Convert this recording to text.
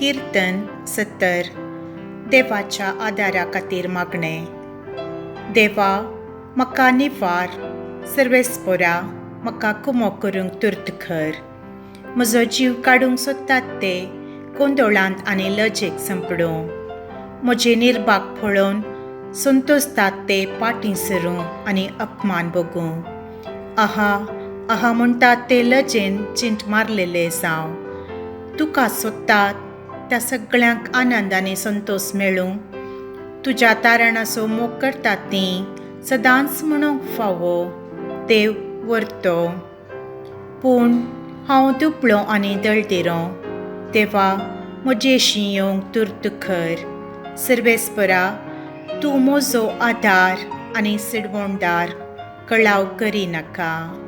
किर्तन 70. देवाच्या आदारा खातीर मागणें. देवा, म्हाका निवार. सर्वेस्पोरा, म्हाका कुमो करूंक तुर्त कर. म्हजो जीव काडूंक सोदतात ते गोंदोळांत आनी लजेक संपडूं. म्हजे निर्भाग पळोवन संतोसतात ते पाटीं सरूं आनी अपमान भोगूं. आहा आहा म्हणटात ते लजेन चिंट मारलेले जावं. तुका सोदतात त्या सगळ्यांक आनंद आनी संतोस मेळूं. तुज्या तारणाचो मोग करतात तीं सदांच म्हणूंक फावो, देव व्हरतो. पूण हांव दुबळो आनी दळदिरो. देवा, म्हजेशी येवंक तुर्त कर. सर्वेस्परा, तूं म्हजो आदार आनी सिडवणदार, कळाव करिनाका.